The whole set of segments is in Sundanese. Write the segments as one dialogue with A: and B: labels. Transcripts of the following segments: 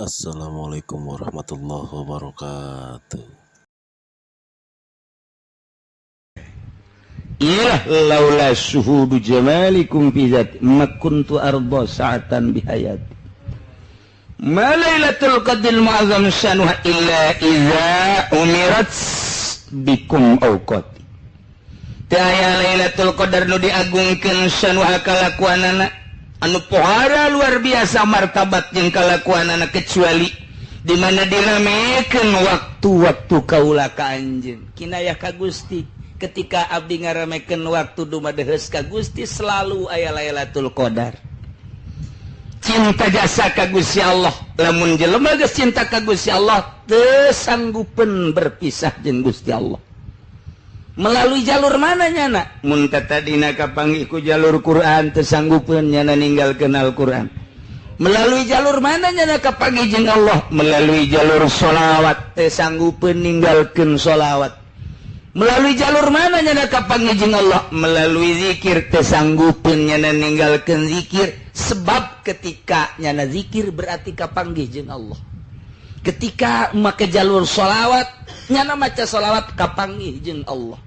A: Assalamualaikum warahmatullahi wabarakatuh.
B: Iyalah laula syuhudu jamalikum fi zati ma kuntu arda sa'atan bihayati. Ma lailatul qadril mu'azzam syanuha illa iza umirat bikum awqati. Teu aya Lailatul Qadar nu diagungkeun syanuha kalakuanana anu pohara luar biasa martabat jeung kalakuanana kecuali di mana diramekeun waktu-waktu kaula ka anjeun. Kinayah ka Gusti ketika abdi ngaramekeun waktu dumadeheus ka Gusti selalu aya Lailatul Qadar. Cinta jasa ka Gusti Allah, lamun jelema geus cinta ka Gusti Allah teu sanggupeun berpisah jeung Gusti Allah. Melalui jalur mana nyana? Mun tadina kapanggih ku jalur Quran teu sanggupeun nyana ninggalkeun Al-Quran. Melalui jalur mana nyana kapanggih jeung Allah? Melalui jalur sholawat teu sanggupeun ninggalkeun sholawat. Melalui jalur mana nyana kapanggih jeung Allah? Melalui zikir teu sanggupeun nyana ninggalkeun zikir. Sebab ketika nyana zikir berarti kapanggih jeung Allah. Ketika make jalur sholawat nyana maca sholawat kapanggih jeung Allah.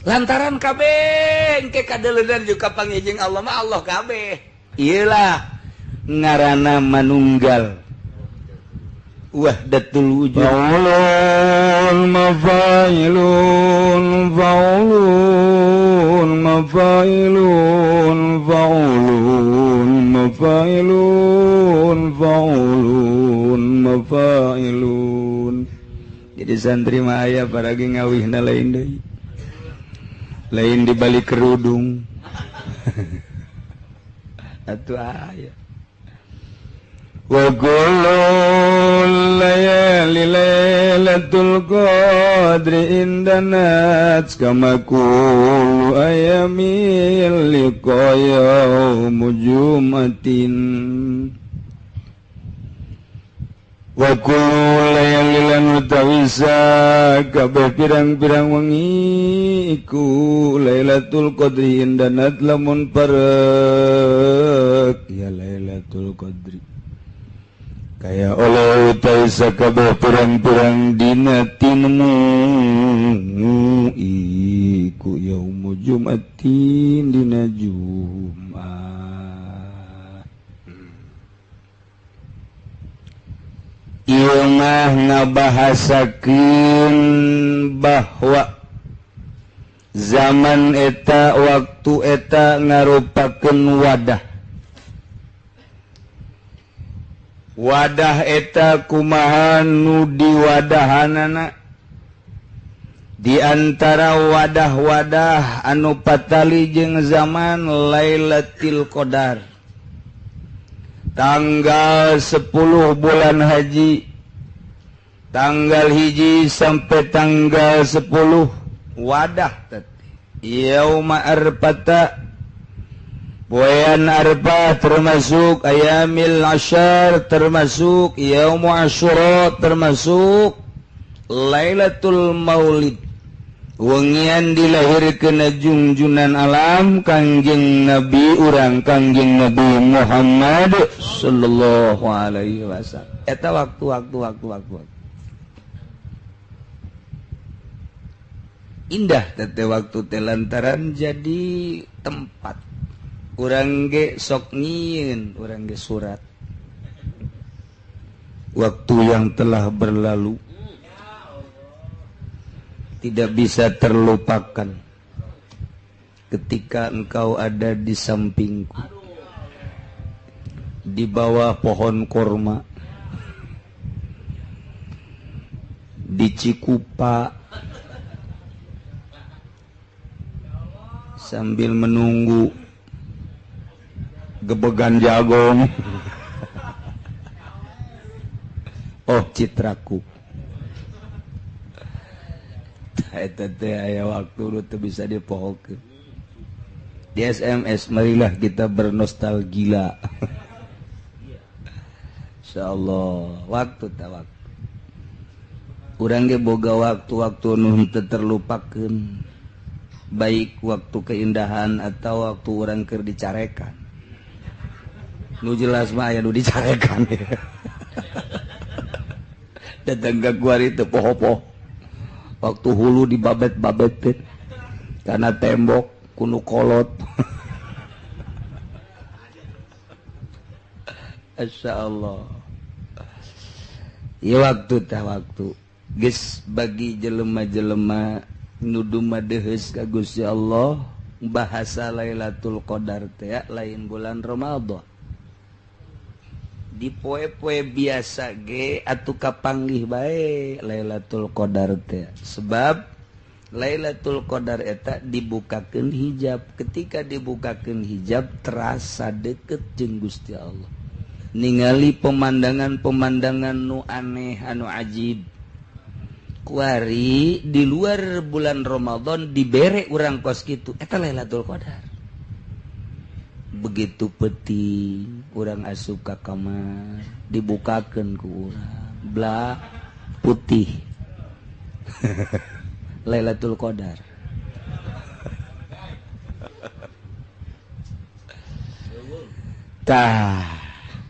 B: Lantaran kabeh engke kadeleunan juga kapanggih jeung Allah mah Allah kabeh. Iyalah ngaranna manunggal wahdatul wujud.
C: Faulun mafailun faulun mafailun faulun mafailun faulun mafailun.
B: Jadi santri mah aya paragi ngawihna lain deui. Lain di balik kerudung. Atuh aya.
C: Wa kullu layali lailatul qadri indanat kama kullu ayamil liqa yaumu jumatin. Wa kullu layali lan utawisa kabeh pirang-pirang wengi iku Lailatul Qadri indanat lamun parek ya Lailatul Qadri. Kaya oleh utai sakabeh pirang-pirang dina tinemu iku yaumu Jumatin dina Jumat.
B: Ieu mah ngabahasakeun bahwa zaman eta waktu eta ngarupakeun wadah. Wadah eta kumaha nu diwadahanana di antara wadah-wadah anu patali jeung zaman Lailatul Qadar tanggal 10 bulan haji tanggal 1 sampai tanggal 10 wadah teh yauma arfata poean Arfah termasuk ayamil asyar termasuk yaumu asyura termasuk Lailatul Maulid wengian dilahirkeun junjunan alam Kangjeng Nabi urang Kangjeng Nabi Muhammad sallallahu alaihi wasallam. Eta waktu waktu waktu waktu indah teh waktu teh lantaran jadi tempat urang ge sok nyieun urang ge surat waktu yang telah berlalu tidak bisa terlupakan ketika engkau ada di sampingku di bawah pohon korma di Cikupa sambil menunggu gebegan jagung. Oh citraku eta teh aya waktu nu teu bisa dipohokeun. Di SMS marilah kita bernostalgia. Insyaallah waktu ta waktu urang ge boga waktu-waktu nu teu terlupakeun, baik waktu keindahan atau waktu urang keur dicarekan. Nu jelas mah aya nu dicarekan. Datang ka kuari teu poho-poho. Waktu hulu dibabet-babetin karena tembok kunu kolot. Masya Allah. Ya waktu tah waktu. Geus bagi jelema-jelema nu dumadeheus ka Gusti Allah, bahasa Lailatul Qadar teh lain bulan Ramadan. Di poe-poe biasa ge atuh kapanggih bae Lailatul Qadar teh. Sebab Lailatul Qadar eta dibukakeun hijab. Ketika dibukakeun hijab terasa deket jeung Gusti Allah. Ningali pemandangan-pemandangan nu aneh anu ajib. Kuari di luar bulan Ramadan dibere urang kos kitu eta Lailatul Qadar. Begitu peuting urang asup ka kamar dibukakeun ku urang blah putih. Lailatul Qadar. Tah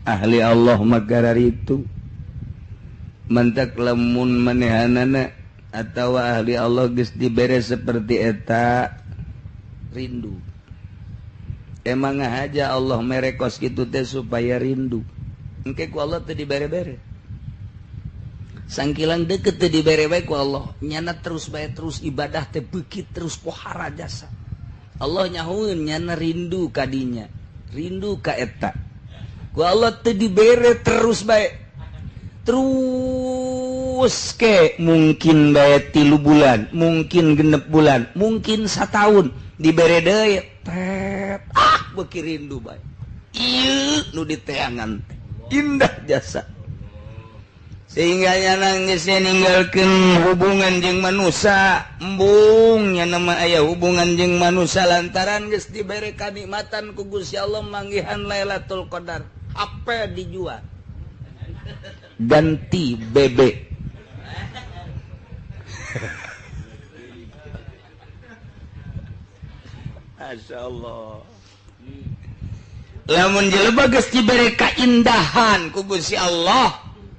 B: ahli Allah magarar itu mentak lemun manehanana atawa ahli Allah geus dibere seperti eta rindu. Emang aja Allah mere kos kitu teh supaya rindu. Engke ku Allah teh dibere-bere. Sangkilang deket teh dibere bae ku Allah. Nyana terus bae terus ibadah teh beukit terus pohara jasa. Allah nyahueun nyana rindu ka dinya, rindu ka eta. Ku Allah teh dibere terus bae. Terus ke mungkin bae 3 bulan, mungkin 6 bulan, mungkin 1 tahun dibere deui. Tet, ah beuki rindu bae. Ieu nu diteangan teh indah jasa. Sehingga nya geus ninggalkeun hubungan jeung manusia, embung nya mah aya hubungan jeung manusia lantaran geus dibere kanikmatan ku Gusti Allah manggihan Lailatul Qadar. HP dijual. Ganti BB. Masya Allah. Lamun jelema geus dibere kaindahan ku Gusti Allah,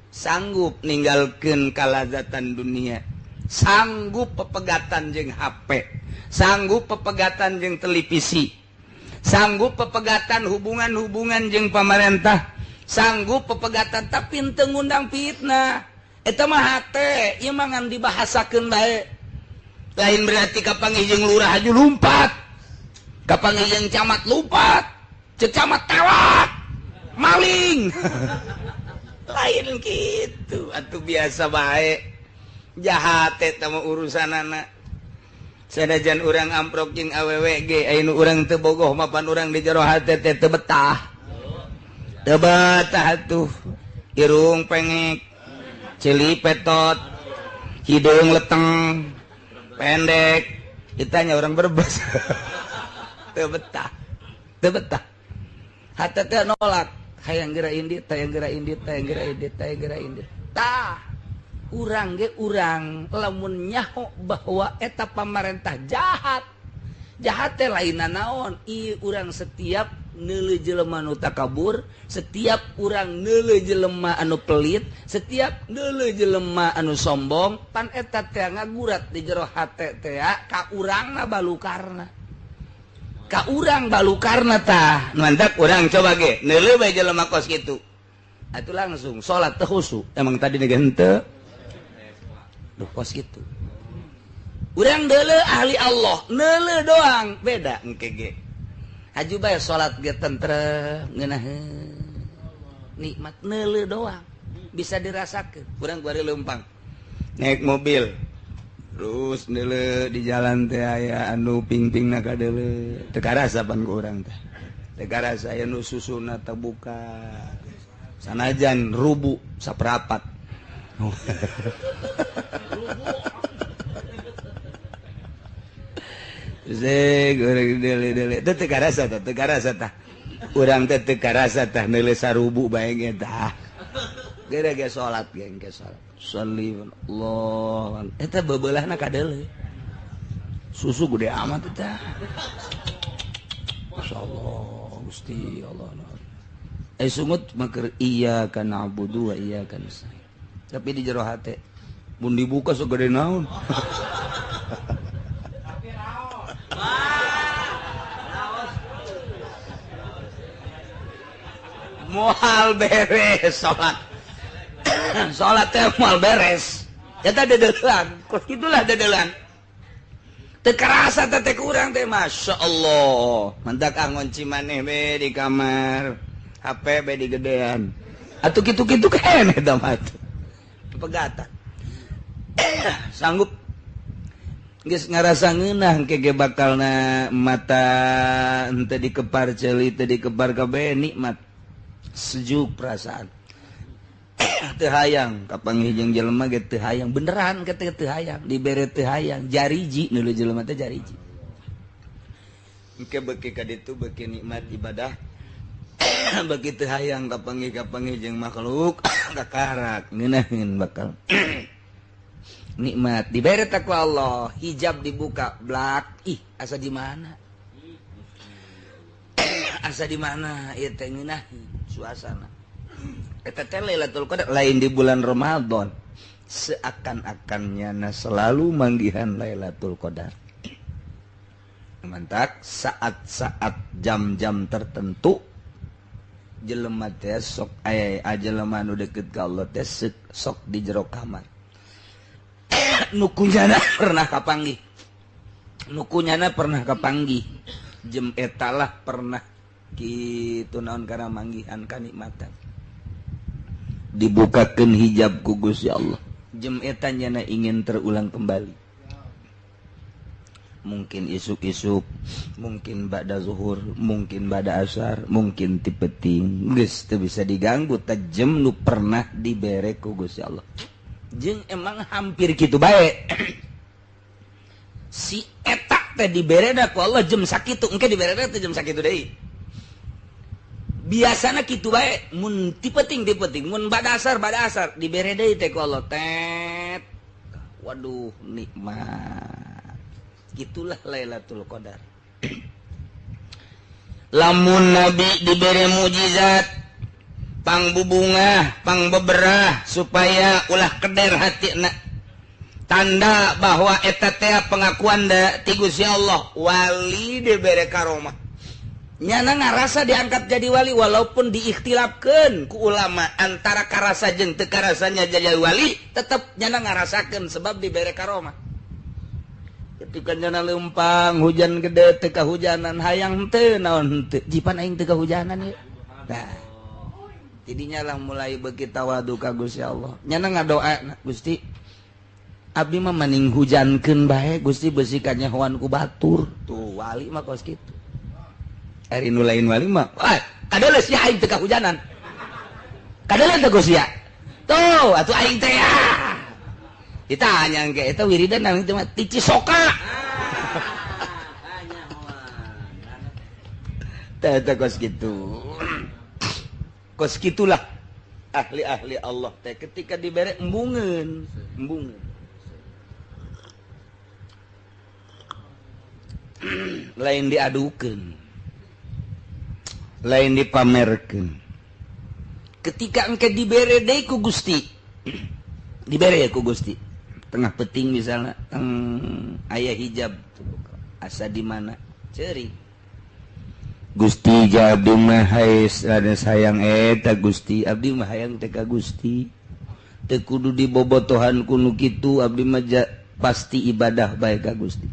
B: sanggup ninggalkeun kalazatan dunia, sanggup pepegatan jeung HP, sanggup pepegatan jeung televisi, sanggup pepegatan hubungan-hubungan jeung pamarentah, sanggup pepegatan tapi teu ngundang fitnah. Eta mah hate, ieu mah ngan dibahasakeun bae. Lain berarti kapanggih jeung lurah aju lumpat, kapanggih jeung camat lumpat, ceuk camat tewak, maling. Lain gitu, atuh biasa bae. Jahat eta mah urusanana. Sanajan urang amprok jeung awewe ge aya nu urang teu bogoh mapan urang di jero hate teh teu betah. Teu betah atuh. Irung pengek, ceuli petot, hidung leteng, pendek. Ditanya orang Brebes. Teu betah. Teu betah. Hate teh nolak. Hayang geura indit, hayang geura indit, hayang geura indit, hayang geura indit. Tah, urang ge urang lamun nyaho bahwa eta pamarentah jahat. Jahat teh lainna naon? Ieu urang setiap neuleuh jelema anu takabur, setiap urang neuleuh jelema anu pelit, setiap neuleuh jelema anu sombong, pan eta teh ngagurat di jero hate teh ka urangna balukarna. Ka urang balukarna tah. Mantak urang coba ge neuleuh bae jelema kos kitu. Atuh langsung salat teu khusyuk. Emang tadi ge henteu. Duh kos kitu. Urang deuleuh ahli Allah, neuleuh doang beda engke ge. Haju bae salat ge tentrem ngeunaheun. Nikmat neuleuh doang bisa dirasakeun. Urang kuari leumpang naik mobil. Terus neuleuh di jalan teh aya anu pingpingna ka deuleuh. Teu karasa pan ku urang teh. Teu karasa aya nu susuna terbuka. Sanajan rubu saperapat. Zeg urang deuleuh-deuleuh. Teu karasa tah, teu karasa tah. Urang teh teu karasa tah neuleuh sarubu bae ge tah. Geura ge salat ge engke salat. Sholli Allah. Eta bebeulahna ka deuleuh. Susu gede amat eta. Masyaallah, Gusti Allah. Sungut maker iyyaka na'budu wa iyyaka nasta'in. Tapi di jero hate mun dibuka segede naon. Moal beres salat. Salat teh moal beres. Eta dedelan, kos kitulah dedelan. Teu karasa teh kurang teh Masya Allah. Mantak ngunci maneh be di kamar, HP be di gedean. Atuh kitu-kitu keneh eta mah tuh. Pegatan. Sanggup geus ngarasa ngeunah engke ge bakalna mata henteu dikepar ceuli teu dikepar kabeh nikmat. Sejuk perasaan. Teu hayang kapanggih jeung jelema ge teu hayang beneran ke teu hayang dibere teu hayang jariji nu jelema teh jariji. Engke beuki ka ditu beuki nikmat ibadah beuki teu hayang kapanggih jeung makhluk kakarak ngeunaheun bakal nikmat dibere teh ku Allah hijab dibuka blak ih asa di mana asa di mana ieu teh ngeunaheun suasana. Eta teh Lailatul Qadar lain di bulan Ramadan. Seakan-akan nyana selalu manggihan Lailatul Qadar. Mantak saat-saat jam-jam tertentu jelema teh sok aya jelema nu deukeut ka Allah teh sok di jero kamar. Nu kunyana pernah kapanggih. Nu kunyana pernah kapanggih. Jem eta lah pernah kitu naon kana manggihan kanikmatan. Dibukakeun hijab ku Gusti Allah. Jem eta nyana ingin terulang kembali. Mungkin isuk-isuk, mungkin ba'da zuhur, mungkin ba'da asar, mungkin ti peuting. Geus teu bisa diganggu teh jem nu pernah dibere ku Gusti Allah. Jeung emang hampir kitu bae. Si eta teh diberena ku Allah jem sakitu, engke diberena teh jem sakitu deui. Biasana kitu bae mun ti peuting mun ba'da asar dibere deui teh ku Allah tet. Waduh nikmat. Gitulah Lailatul Qadar. Lamun nabi dibere mujizat pangbubungah, pangbeberah supaya ulah keder hatina. Tanda bahwa eta teh pengakuan da ti Gusti Allah, wali dibere karomah. Nyana ngarasa diangkat jadi wali walaupun diikhtilafkeun ku ulama antara karasa jeung teu karasanya jadi wali, tetep nyana ngarasakeun sebab dibere karomah. Ketika nyana leumpang hujan gede teu kahujanan hayang teu naon teu jipan aing teu kahujanan ieu. Nah, jadinya lah mulai beuki tawadu ka Gusti Allah. Nyana ngadoa, Gusti abdi mah maning hujankeun bae Gusti beusi kanyahoan ku batur. Tuh wali mah kos kitu. Ari nu lain wali mah, wah kadeuleuh sia aing teu kahujanan. Kadeuleuh teu Gusti ya. Tuh atuh aing teh ya. Ditanya engke eta wiridan nang teh mah ti Cisoka. Teh teh kos kitu. Kos kitulah ahli-ahli Allah teh ketika dibere embungeun, embungeun. Lain diadukeun. Lain dipamerkeun. Ketika engke dibere deui ku Gusti. Dibere ya ku Gusti. Tengah peting misalnya, teng aya hijab asa di mana? Ceurik. Gusti ja abdi mah ada sayang eta Gusti, abdi mah hayang teh ka Gusti. Teu kudu dibobotohan ku nu kitu, abdi mah pasti ibadah bae ka Gusti.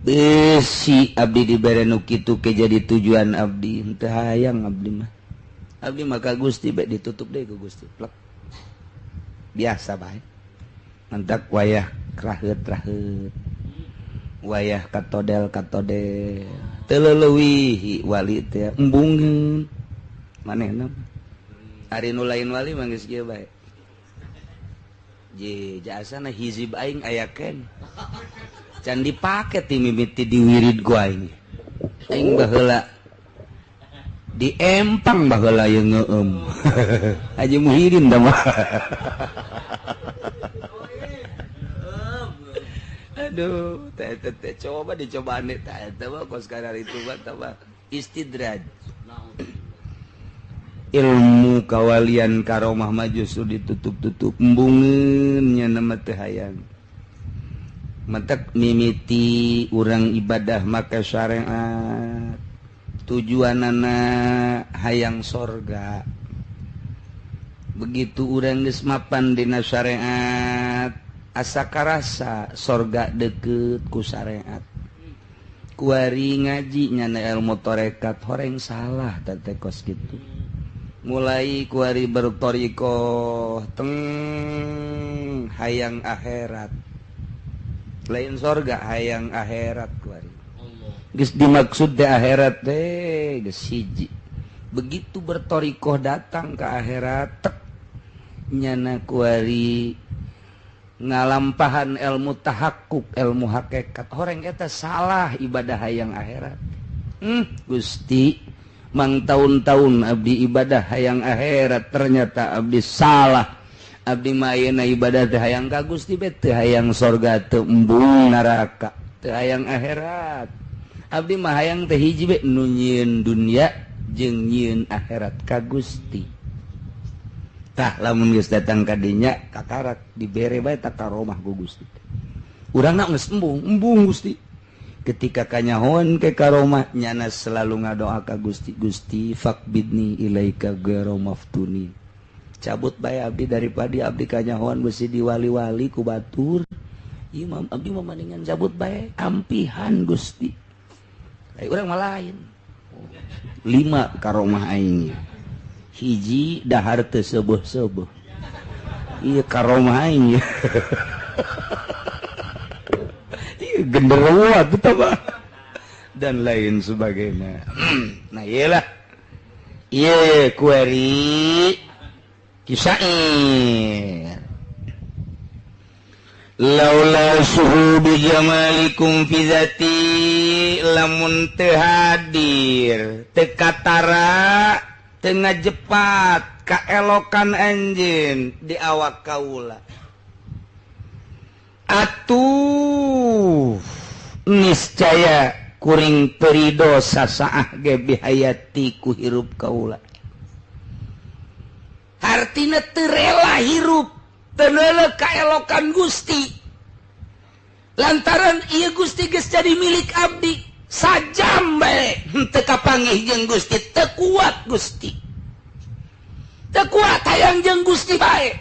B: Besi abdi dibere nu kitu ke jadi tujuan abdi, henteu hayang abdi mah. Abdi mah ka Gusti bae ditutup deui ku Gusti. Plek. Biasa bae. Mantak wayah raheut-raheut. Wayah katodel-katodel. Teu leuwih wali teh embungeun. Manehna ari nu lain wali mah geus kieu bae. Je jasana hizib aing aya ken. Can dipake ti mimiti diwirid ku aing. Aing baheula diempang baheula ye ngeueum. Haji Muhyiddin da mah. Aduh, teh teh coba dicobaan teh eta mah kos kadar itu mah tah istidraj. Ilmu kawalian karomah mah justru ditutup-tutup embungeun nya nama teu hayang. Matak mimiti urang ibadah maka syariat tujuanana hayang sorga. Begitu urang geus mapan dina syariat asa karasa sorga deket ku syariat. Kuari ngaji nyana ilmu tarekat horeng salah teh kos kitu. Mulai kuari bertorikoh teng hayang akhirat. Lain sorga hayang akhirat kuari. Geus dimaksud teh akhirat teh geus hiji. Begitu bertorikoh datang ke akhirat tek nyana kuari ngalampahan ilmu tahakkuk ilmu hakikat horeng eta salah ibadah hayang akhirat. Gusti mang taun-taun abdi ibadah hayang akhirat ternyata abdi salah. Abdi mah ayeuna ibadah teh hayang ka Gusti be teu hayang sorga teu embung neraka teu hayang akhirat. Abdi mah hayang teh hiji be nu nyieun dunya jeung nyieun akhirat ka Gusti. Tah lamun geus datang ka dinya kakarak dibere bae tak karomah ku Gusti. Urangna geus embung, embung Gusti. Ketika kanyahoan ke karomah nyana selalu ngadoa ka Gusti, Gusti fakbidni ilaika ghairu maftuni. Cabut bae abdi daripada abdi kanyahoan besi diwali-wali ku batur. Imam abdi mah maningan cabut bae ampihan Gusti. Ai urang mah lain. 5 karomah aing. Hiji dahar teu seueuh-seueuh. Ieu karomah aing. Ieu genderuwo atuh tah dan lain sebagainya. Nah iyalah. Ieu kuari kisair. Laula suhubi jamalikum fi zati lamun teu hadir teu katara tengah jepat kaelokan anjeun di awak kaula. Atuh niscaya kuring terido sasaah ge bihayati ku hirup kaula. Artina teu rela hirup teu neuleuh kaelokan Gusti. Lantaran ieu Gusti geus jadi milik abdi. Sajam bae henteu kapanggih jeung Gusti, teu kuat Gusti. Teu kuat hayang jeung Gusti bae.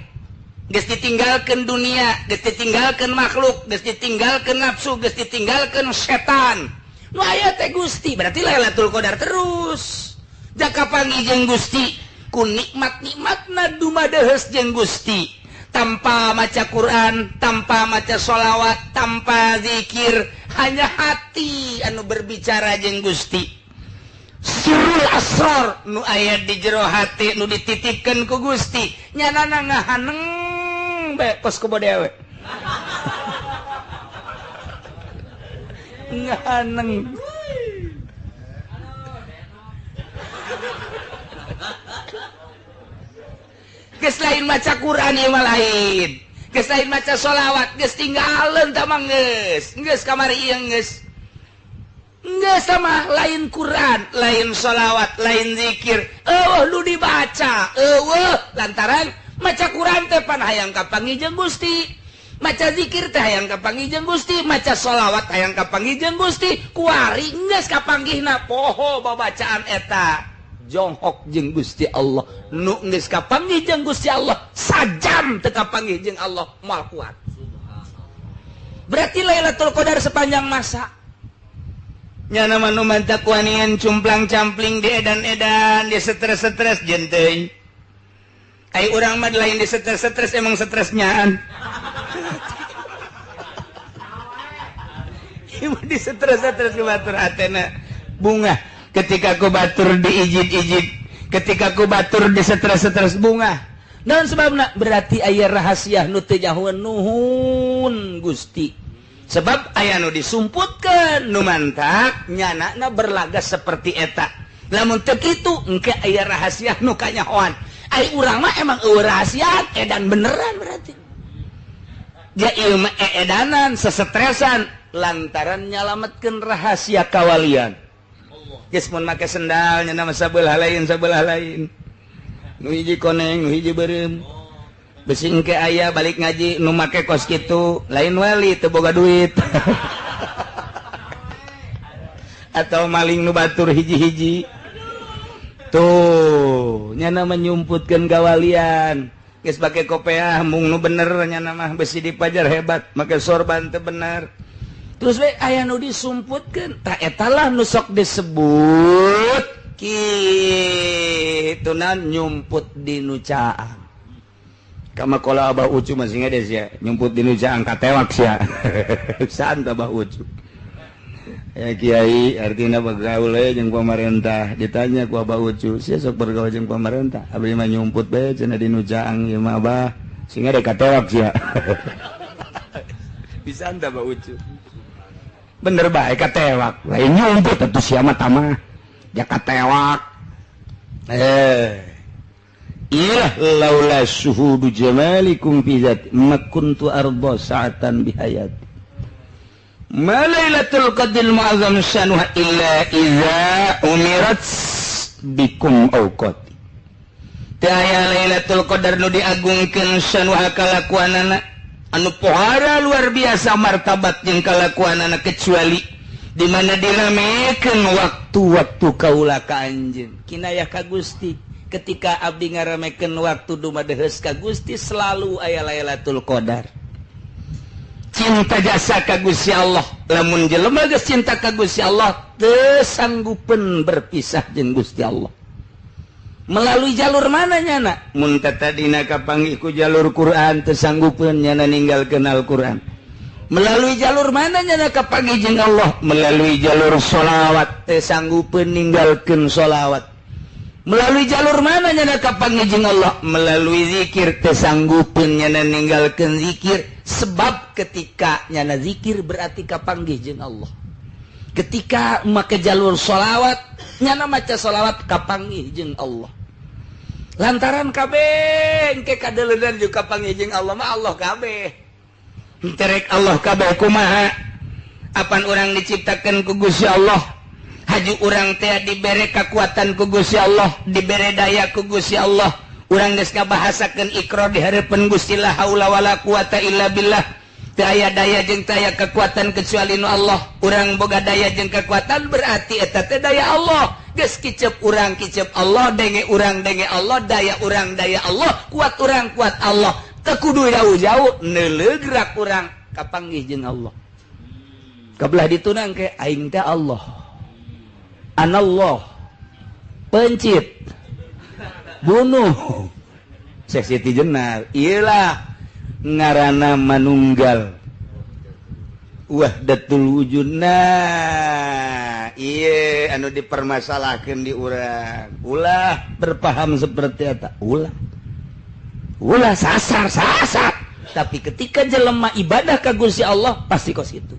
B: Geus ditinggalkeun dunia, geus ditinggalkeun makhluk, geus ditinggalkeun nafsu, geus ditinggalkeun setan. Nu aya teh Gusti, berarti Lailatul Qadar terus. Jaka panggih jeung Gusti, ku nikmat-nikmatna dumadeheus jeung Gusti. Tanpa maca Quran, tanpa maca sholawat, tanpa zikir, hanya hati anu berbicara jeung Gusti. Sirul asror nu aya di jero hati nu dititipkeun ku Gusti, nyanana ngahaneng bae kos kubo dewe. Ngahaneng. Geus lain maca Quran ieu mah lain. Geus lain maca sholawat, geus tinggaleun tah mah geus. Geus kamari ieu geus. Geus sama lain Quran, lain sholawat, lain zikir. Eueuh nu dibaca, eueuh lantaran maca Quran teh pan hayang kapanggih jeung Gusti. Maca zikir teh hayang kapanggih jeung Gusti, maca sholawat hayang kapanggih jeung Gusti. Kuari geus kapanggihna poho babacaan eta. Jonghok jeung Gusti Allah nu geus kapanggih jeung Gusti Allah sajam teu kapanggih jeung Allah moal kuat. Berarti Lailatul Qadar sepanjang masa. Nyana mah nu mantak wanian cumplang-campling di edan-edan, di stres-stres jeung teuing. Ai urang mah lain di stres-stres emang stresnyaan. Ieu di stres-stres ku batur hatena bunga. Ketika ku batur diijid-ijid, ketika ku batur di stres-stres bunga. Dan sebabna berarti aya rahasia nu teu nyahoeun nuhun Gusti. Sebab aya nu disumputkeun nu mantak nyanana berlaga seperti eta. Lamun teu kitu engke aya rahasia nu kanyahoan. Ai urang mah emang eueuh rahasia edan beneran berarti. Ja ieu mah eedanan sesetresan lantaran nyalametkeun rahasia kawalian. Geus mun make sendal nya nama sabelah lain sabelah lain. Nu hiji koneng, nu hiji beureum. Besi engke aya balik ngaji nu make kos kitu, lain wali teu boga duit. Atau maling nu batur hiji-hiji. Tuh, nyana menyumputkeun kawalian. Geus pake kopeah mung nu bener nyana mah besi dipajar hebat, make sorban teu bener. Terus we aya nu disumputkeun, tah eta lah nu sok disebut kitu na nyumput di nu caang. Kama qala Abah Ucu masih ngades ya, nyumput di nu caang katewak sia. Santa Abah Ucu. Ya kiai artinya bergaul jeung pamarentah, ditanya ku Abah Ucu, sia sok bergaul jeung pamarentah, abdi mah nyumput bae cenah di nu caang ieu mah Abah, sehingga dek katewak sia. Bisa anda Abah Ucu. Bener bae katewak, lain nyumput atuh sia mah tamah. Ya katewak. Ilah laula syuhudu jamalikum fi zat ma kuntu arda sa'atan bihayati. Ma lailatul qadril mu'azzam syanuha illa iza umirat bikum awqati. Teu aya Lailatul Qadar nu diagungkeun syanuha kalakuanana anu pohara luar biasa martabat jeung kalakuanana kecuali di mana diramekeun waktu-waktu kaula ka anjeun. Kinayah ka Gusti ketika abdi ngaramekeun waktu dumadeheus ka Gusti selalu aya Lailatul Qadar. Cinta jasa ka Gusti Allah, lamun jelema geus cinta ka Gusti Allah teu sanggupeun berpisah jeung Gusti Allah. Melalui jalur mana nyana? Mun tadina kapanggih ku jalur Quran teu sanggupeun nyana ninggalkeun Al-Quran. Melalui jalur mana nyana kapanggih jeung Allah? Melalui jalur sholawat teu sanggupeun ninggalkeun sholawat. Melalui jalur mana nyana kapanggih jeung Allah? Melalui zikir teu sanggupeun nyana ninggalkeun zikir. Sebab ketika nyana zikir berarti kapanggih jeung Allah. Ketika make jalur sholawat nyana maca sholawat kapanggih jeung Allah. Lantaran kabeh engke kadeleunan juga kapanggih jeung Allah mah Allah kabeh. Terek Allah kabeh kumaha? Apan urang diciptakeun ku Gusti Allah? Haju urang teh dibere kekuatan ku Gusti Allah, dibere daya ku Gusti Allah. Urang geus ngabahasakeun ikrar di hareupeun Gusti la haula wala quwata illa billah. Teu aya daya jeung teu aya kekuatan kecuali nu Allah. Urang boga daya jeung kekuatan berarti eta teh daya Allah. Geus kicep urang kicep Allah, denge urang denge Allah, daya urang daya Allah, kuat urang kuat Allah. Teu kudu jauh-jauh neuleuh gerak urang kapanggih jeung Allah. Kabelah ditunang ke aing teh Allah. Anallah. Pencit. Bunuh. Syekh Siti Jenar. Iyalah ngarana manunggal. Wahdatul wujud. Nah, ieu anu dipermasalahkeun di urang. Ulah berpaham seperti eta. Ulah. Ulah sasar, sasar. Tapi ketika jelema ibadah ka Gusti Allah pasti kos itu.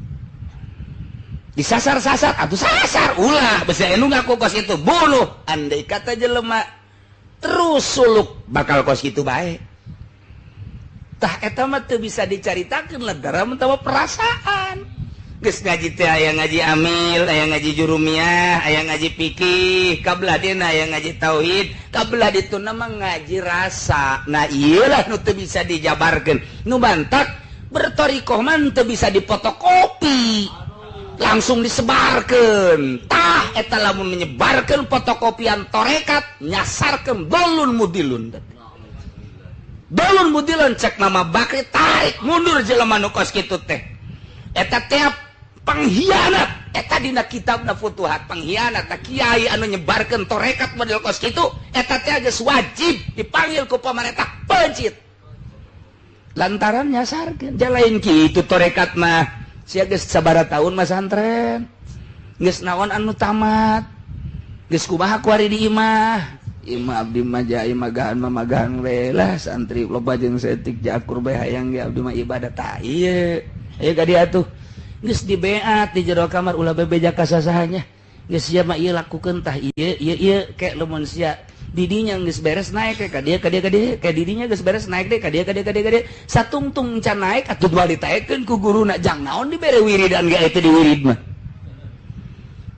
B: Disasar-sasar atau sasar ulah besi anu ngaku kos itu bunuh. Andai kata jelema terus suluk bakal kos kitu bae. Tah eta mah teu bisa dicaritakeun lantaran mah perasaan. Geus ngaji teh aya ngaji amil, aya ngaji jurumiyah, aya ngaji fikih, kabelah dina aya ngaji tauhid, kabelah dituna mah ngaji rasa. Nah ieu lah nu teu bisa dijabarkeun. Nu bantak bertorikoh mah teu bisa dipotokopi. Langsung disebarkan. Tah eta lamun menyebarkan fotokopian torekat nyasarkeun dolun mudilun. Dolun mudilun cek nama Bakri tarik mundur jelema nu kos kitu teh. Eta teh pengkhianat. Eta dina kitabna Futuhat pengkhianat. Tah kiai anu nyebarkeun torekat model kos kitu eta teh geus wajib dipanggil ku pamarentah pencit. Lantaran nyasarkeun. Jalain kitu torekat mah. Sia geus sabaraha tahun masantren. Geus naon anu tamat. Geus kumaha kuari di imah. Imah abdi mah ja imagahan mamagahan we lah santri loba jeung saeutik jakur bae hayang ge abdi mah ibadah tah ieu. Ayo ka dieu atuh. Geus dibeat di jero kamar ulah bebeja ka sasahanya. Geus sia mah ieu lakukeun tah ieu ieu ieu ke lamun sia didinya geus beres naik ka dieu ka dieu ka dieu ka didinya geus beres naik deh ka dieu ka dieu ka dieu ka dieu satungtung can naik atuh dua ditaekeun ku guruna jang naon dibere wiridan ge eta di wirid mah.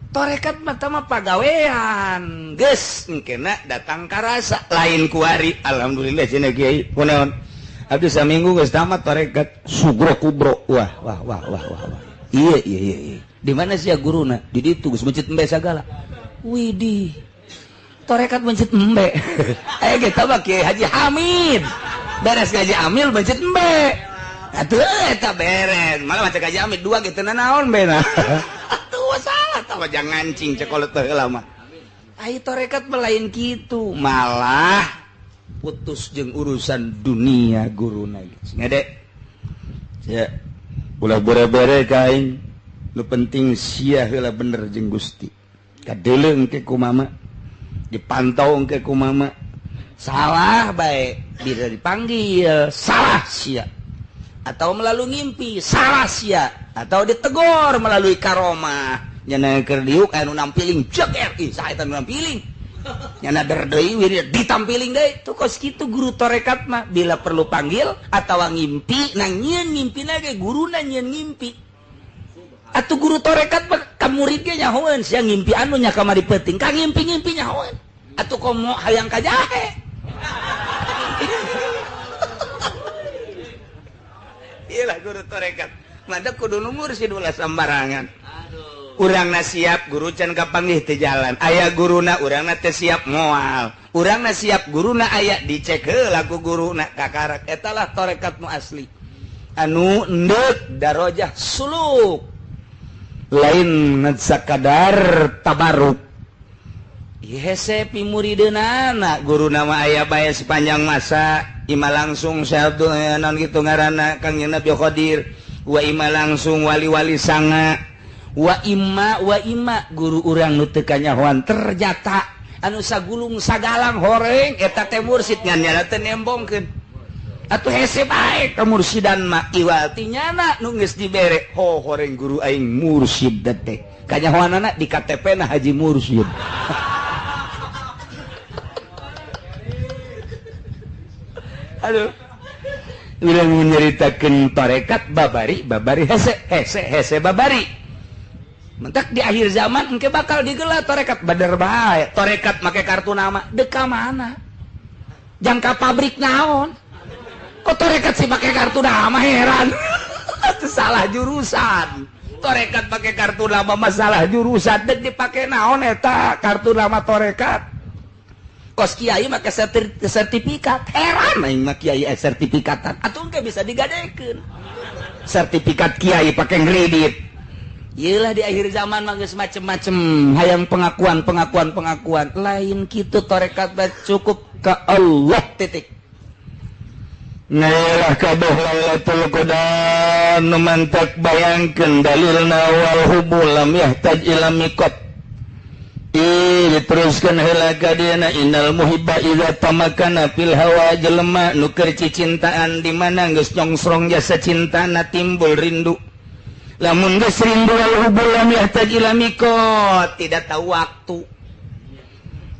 B: Torekat mah mah pagawean geus engkena datang karasa lain kuari. Alhamdulillah cenah kiai kunaon abdi saminggu geus tamat torekat sugro kubro. Wah wah wah wah wah wah. Iya iya iya iya. Di mana sia guruna? Di ditu geus mencit embe sagala. Widih. Torekat mencit embe. Eh kita mah Kiai Haji Hamid. Beres ngaji amil mencit embe. Atuh eta beres. Malah maca Haji Hamid dua gitu naon bena. Atuh salah tah jangan ngancing cekolot teh lama. Ai torekat melain kitu, malah putus jeung urusan dunia guruna geus. Ngade.
C: Ya. Ulah bere-bere ka aing. Nu penting sia heula bener jeung Gusti. Kadeuleu engke ku mama. Dipantau engke ku mama.
B: Salah bae bisa dipanggil, salah sia. Atau melalui ngimpi, salah sia. Atau ditegur melalui karomah. Nyana keur diuk anu nampiling jeger, ih saha eta nu nampiling. Nyana der deui wirid ditampiling deui. Tuh kos kitu guru torekat mah bila perlu panggil atawa ngimpi, nah nyieun ngimpina ge guruna nyieun ngimpi. Atuh guru torekat mah ka murid ge nyahoeun sia ngimpi anu nya kamari peuting, ka ngimpi-ngimpi nyahoeun. Atuh komo hayang ka jahe. Iyalah guru torekat. Mada kudu nu mursid ulah sembarangan. Urangna siap guru can kapanggih teu jalan. Aya guruna urangna teu siap moal. Urangna siap guruna aya dicek heula ku guruna kakarak. Eta lah torekat nu asli. Anu endek darajah suluk.
C: Lain sakadar tabaruk.
B: Hese pimurideunana guruna mah aya bae sepanjang masa. Ima langsung Syekh naon kitu ngaranna Kang Nabi Qadir. Wa ima langsung wali-wali sanga. Wa ima guru urang nu teu kanyahoan ternyata anu sagulung sagalang horeng eta teh mursid ngan nyana teu nembongkeun. Atuh hese bae ka mursidan mah iwal ti nyana nu geus dibere ho horeng guru aing mursid teh. Kanyahoanana di KTP na Haji Mursid. Aduh. Urang nyaritakeun tarekat babari babari hese hese hese babari. Mentak di akhir zaman engke bakal digelar torekat badar bae, torekat make kartu nama, deka mana? Jangka pabrik naon? Kok torekat sih make kartu nama heran. Itu salah jurusan. Torekat pakai kartu nama masalah jurusan, dek dipake naon eta kartu nama torekat. Kos kiai make sertifikat, heran aing mah kiai sertifikatan. Atuh engke bisa digadekeun. Sertifikat kiai pakai kredit. Yelah di akhir zaman mah geus macem-macem hayang pengakuan pengakuan pengakuan lain kitu torekat cukup ke Allah titik.
C: Ngelah kabeh Lailatul Qadar nu mantak bayangkeun dalilna wal hubu lam yahtaj ila miqat. Diteruskan heula ka dieuna innal muhibba idza tamakana fil hawa jelema nu keur cicintaan di mana geus nyongsrong jasa cintana timbul rindu. Lamun geus rindu wal hubu lam yahtaj ila miqat, tidak tahu waktu.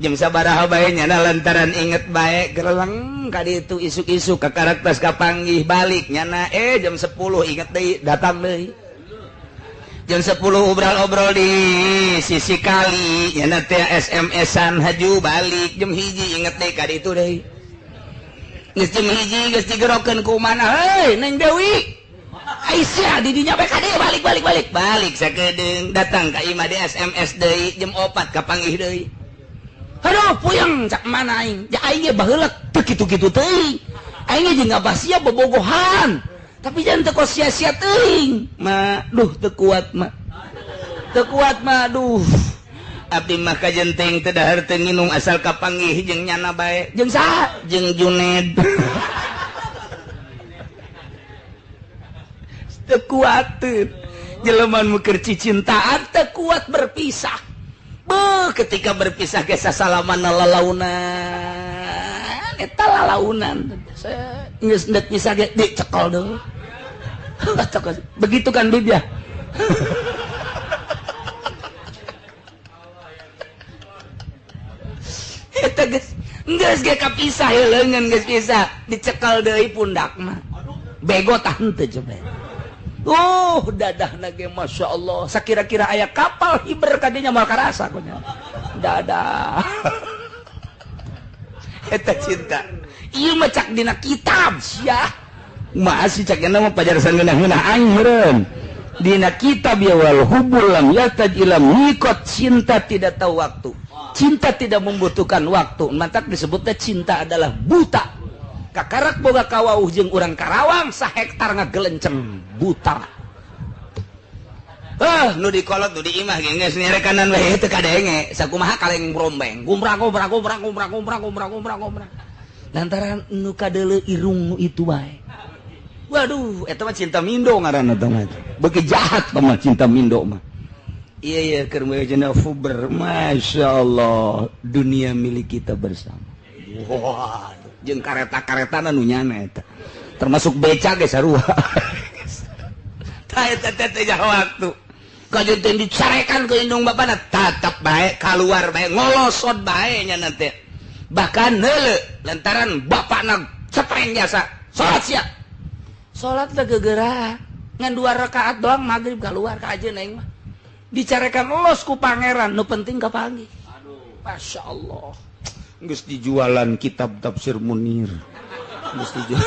C: Jam sabaraha bae nyana lantaran inget bae gereleng ka ditu isuk-isuk ka karakter kapanggih balik nyana jam 10 inget deui datang deui. Jam 10 obrol-obrol di sisi kali nyana teh SMS-an haju balik jam 1 inget deui ka ditu deui. Geus jam 1 geus digerokeun ku mana heuy Neng Dewi. Aisyah di dinya bae ka dieu balik balik balik balik sakedeung datang ka imah di SMS deui jam 4 kapanggih deui. Aduh puyeng cak mana aing ja aing ge baheula teu kitu-kitu teuing. Aing ge jeung ngabasia bobogohan. Tapi jangan teu kos sia-sia teuing. Ma duh teu kuat ma. Teu kuat ma duh. Abdi mah kajenteng teu dahar teu nginum asal kapanggih jeung nyana bae. Jeung saha? Jeung Juned. Teu kuateun. Jelema nu keur cicintaan teu kuat berpisah. Beuh, ketika berpisah ge sasalaman lalaunan. Eta lalaunan. Geus endek pisah ge dicekel deui. Begitu kan Bib ya? Eta geus geus ge kapisah ye leungeun geus pisah, dicekel deui pundak mah. Bego tah henteu coba. Dadah ge Masya Allah sakira-kira aya kapal hiber kadinya moal karasa kunya dadah eta cinta ieu mah cak dina kitab sia masih cak nya mah pajarsan ngeunah-ngeunah aing meureun dina kitab ya wal hubbul lam yataj ila miqat, cinta tidak tahu waktu, cinta tidak membutuhkan waktu, mantak disebutnya cinta adalah buta. Kakarak boga kawauh jeung urang Karawang sahektar ngagelenceng buta. Nu dikolot nu di imah ge geus nyerekanan we teu kadenge, sakumaha kaleng brombeng, gumrang gumrang gumrang gumrang gumrang gumrang gumrang gumrang. Lantaran nu kadeuleu irung nu itu bae. Waduh, eta mah cinta mindo ngaranna teh mah. Beuki jahat mah cinta mindo mah. Iya iya keur cenah fuber, masyaallah, dunia milik kita bersama. Waduh, jeung kareta-karetana nu nyana eta. Termasuk beca ge sarua. Tah eta teh waktu. Kajeun dicarekan ke indung bapana tatap bae kaluar bae ngolosot bae nya nanti. Bahkan heuleu lantaran bapakna cepreng jasa salat sia. Salat teh gegeura ngan 2 rakaat doang magrib kaluar ka ajeun aing mah. Dicarekan los ku pangeran nu penting kapanggih. Aduh, masyaallah. Geus dijualan kitab tafsir Munir. Geus dijual.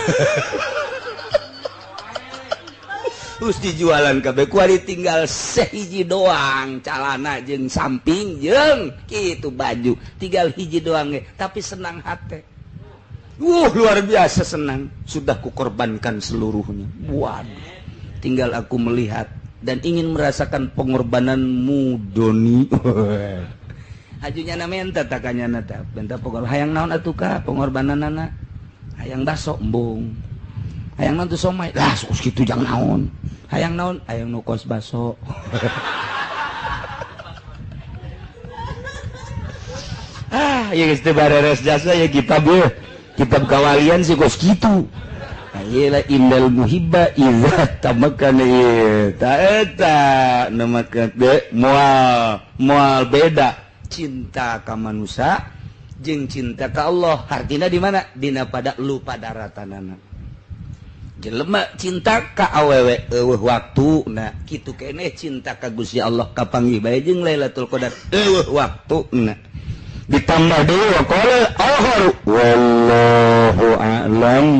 C: Terus dijualan kabeh kuari tinggal sehiji doang calana jeung samping jeung kitu baju tinggal hiji doang ge tapi senang hate. Luar biasa senang, sudah kukorbankan seluruhnya. Waduh, tinggal aku melihat dan ingin merasakan pengorbananmu Doni. Hajunya na menta takanya na ta benta pengorbanan hayang naon atuh ka pengorbananana hayang baso embung. Hayang naon tuh somai lah sok kitu jang naon. Hayang naon hayang nu kos baso. Ah, ieu geus teu bareres jasa ya kitab ieu. Kitab kawalian sih kos kitu. Ieu lah innal muhibba idza tamakkana ieu. Ta eta nu make moal moal beda cinta ka manusia jeung cinta ka Allah. Hartina di mana? Dina pada lupa daratanana. Jelema cinta ka awewe eueuh waktu na kitu keneh cinta ka Gusti Allah kapanggih bae jeung Lailatul Qadar eueuh waktu na ditambah deui wa qala akharu wallahu a'lam.